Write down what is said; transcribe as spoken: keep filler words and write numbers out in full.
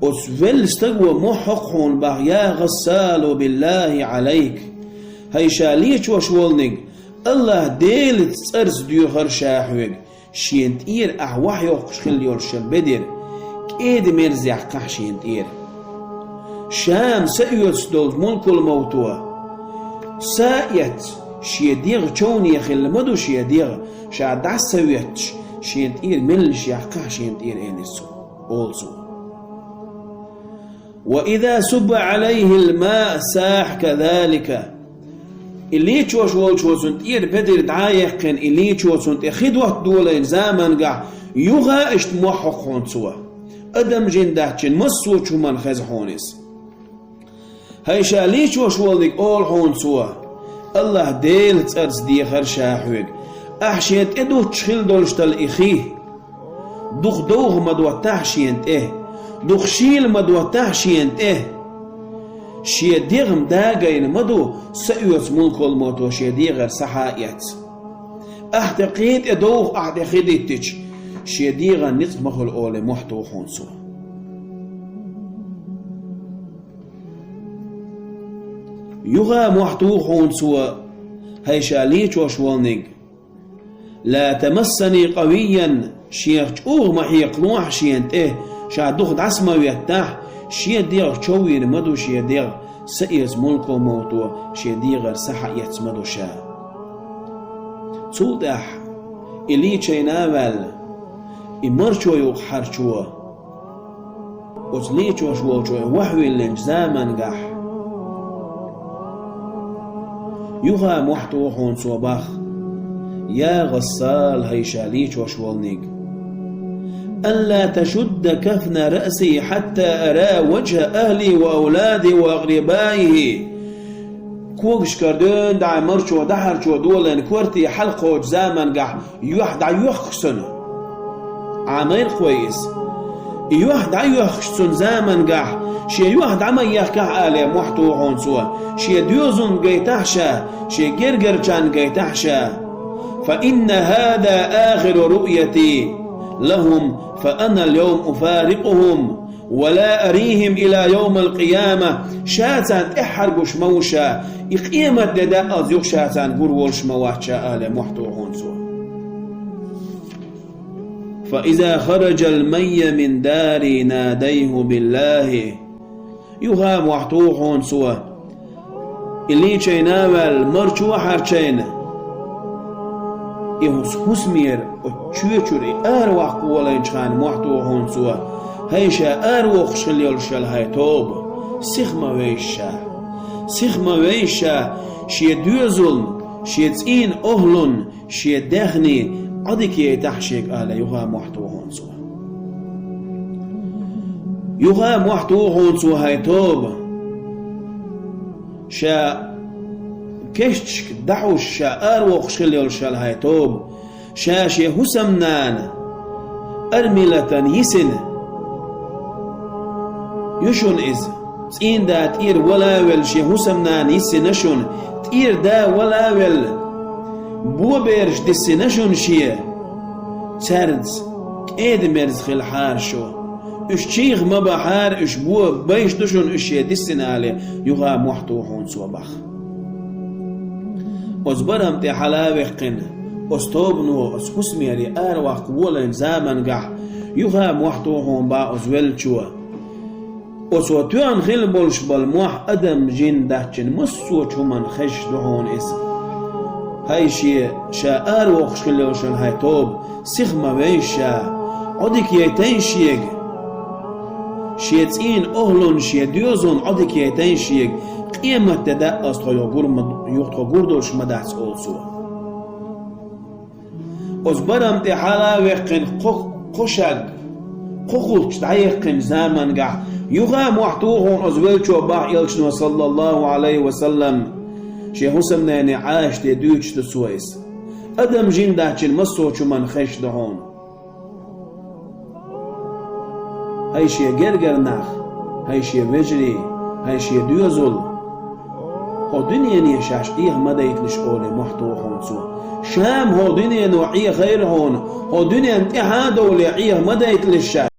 Оцу велла стага мохь хьокху хьуна бах: «Я гӀассалу, биллахи Ӏалайк». ХӀай ша лечош волниг, АллахӀ-Делаца цӀарца доьхура ша хьоьга, шена тӀера ахь вахь йоккхуш хилла йолуш шен бедар, кӀеда-мерза яьккхахьа шена тӀера. Ша-м са оьцуш долчу мулкул мовто са а эцна, шен дегӀ човне хилла ма ду шен дегӀ, ша дӀа а ца воьттуш, шена тӀера меллаш яьккхахьа шена тӀера, элира цо, олу цо. «Ва иза субба Ӏалайхил маа сахьа казалика». И лечош волчо цунна тӀера бедар дӀа а яьккхина, и лечо цунна тӀе хи доттадолийна замангахь, юха а иштта мохь хьокху хьуна цо. Адам-жин даьччина массо а чу хӀуманна хеза хьуна иза. ХӀай ша лечош волниг, олу хьуна цо, АллахӀ-Делан цӀарца доьхура ша хьоьга, ахь шена тӀедуттуш хилла долуш долу и хи. Дукха довха ма доттахь шена тӀе, дукха шийла ма доттахь шена тӀе. Шен дегӀ-м дагийна ма ду, са оьцу мулкул мовто шен дегӀара сахьа а эцна. Ахь тӀе кхин тӀе довха, ахь тӀе хи диттича, шен дегӀан ницкъ ма хуьлу олий мохь туху хьуна цо. Юха а мохь туху хьуна цо, хӀай ша лечош волниг. «Ла тамассани къавиййан», шех чӀогӀа ма хьекхалахь шена тӀе, ша дукха дӀаса ма веттахь, шен дегӀ човйина ма ду шен дегӀ, са оьцу мулкул мовто шен дегӀара сахьа эцна ма ду ша. Цул тӀаьхьа и лечийна а ваьлла, и марчо юкъахь хьарчо, оцу лечош волчо вахь виллинчу замангахь, юха а мохь туху хьуна цо бах: «Я гӀассал, хӀай ша лечош волниг, алла ташудда кафна раъси хьатта ара ваджхӀа ахьли ва авлади ва акърибаихи». Когашкара дуьйна дӀа марчо, дӀахьарчо долийна корта хьалакхочу замангахь юьхь дӀайоьхку суна. Ӏамийра-кх вай иза. И юьхь дӀайоьхкучу цуьнан замангахь, шен юьхь дӀа ма ехкахь, олий мохь туху хьуна цо, шен доьзална гайтахь ша, шен гергарчарна гайтахь ша. «Фа инна хӀаза ахиру руъяти лахӀум, фа ана ал-йовма уфарикъухӀум». «Ва ла арихӀим ила йовмал къияма», ша царна тӀаьххьара гуш ма ву ша, и къематде дакъалц юха ша царна гур волуш ма вац ша, олий мохь туху хьуна цо. «Фа иза хараджал майя мин дари надайхӀу биллахӀи». Юха а мохь туху хьуна цо, и лечийна а ваьлла, марчо а хьарчийна, и хӀус-, хӀусамера оцу чоьчуьра и араваккха волийначу хенахь мохь туху хьуна цо, хӀай ша аравоккхуш хилла йолуш йолу хӀай тоба, сиха ма вевза ша. Сиха ма вевза ша, шен доьзална, шен цӀийнан охӀлунна, шен даьхни Ӏодика яйтахь шега, олий юха а мохь туху хьуна цо. Юха а мохь туху хьуна цо, хӀай тоба. Ша кешнашка дӀахьуш, ша аравоккхуш хилла йолуш йолу хӀай тоба. Ша шен хӀусамнана армилатан йисина ю шуна иза. ЦӀийнан да тӀера вала а велла, шен хӀусамнана йисина шуна, тӀера да вала а велла, бобераш диссина шуна шен. Цаьрца кӀеда-мерза хилахьара шу. Уьш чӀогӀа ма бахьара, уьш бо-, байш ду шуна уьш шен диссина, олий, юха а мохь туху хьуна цо бах. Оцу барам тӀе хьала а ваьккхина, оцу тобано оцу хӀусамера араваккха волийна замангахь, юха а мохь туху хьуна бах оцу веллачо. Оцо тоьхна хилла болуш болу мохь адам-жин даьччина массо а чу хӀуманна хезаш ду хьуна иза. ХӀай шен, ша аравоккхуш хилла йолуш йолу хӀай тоба, сиха ма вевза ша, Ӏодика яйтайша шега. Шен цӀийнан охӀлунна, шен доьзална Ӏодика яйтайша шега, къематде дакъалц тхо юха гур ма-, юха тхо гур долуш ма дац, олу цо. Оцу барам тӀе хьала а ваьккхина кхо, кхо шаг, кхо хӀулч дӀаяьккхина замангахь, юха а мохь туху хьуна оцу веллачо бах элчано, саллаллахӀу Ӏалайхи ва саллам, шен хӀусамнене Ӏайшате дуьйцуш ду цо иза. Адам-жин даьччина массо а чу хӀуманна хезаш ду хьуна. ХӀай шен гергара нах, хӀай шен вежарий, хӀай шен доьзал, хӀокху дуьнене шаьш Ӏеха ма дайталаш, олий мохь туху хьуна цо. Ша-м хӀокху дуьнено Ӏехайра хьуна, хӀокху дуьненна тӀаьхьа а довлий Ӏеха ма дайталаш шаьш.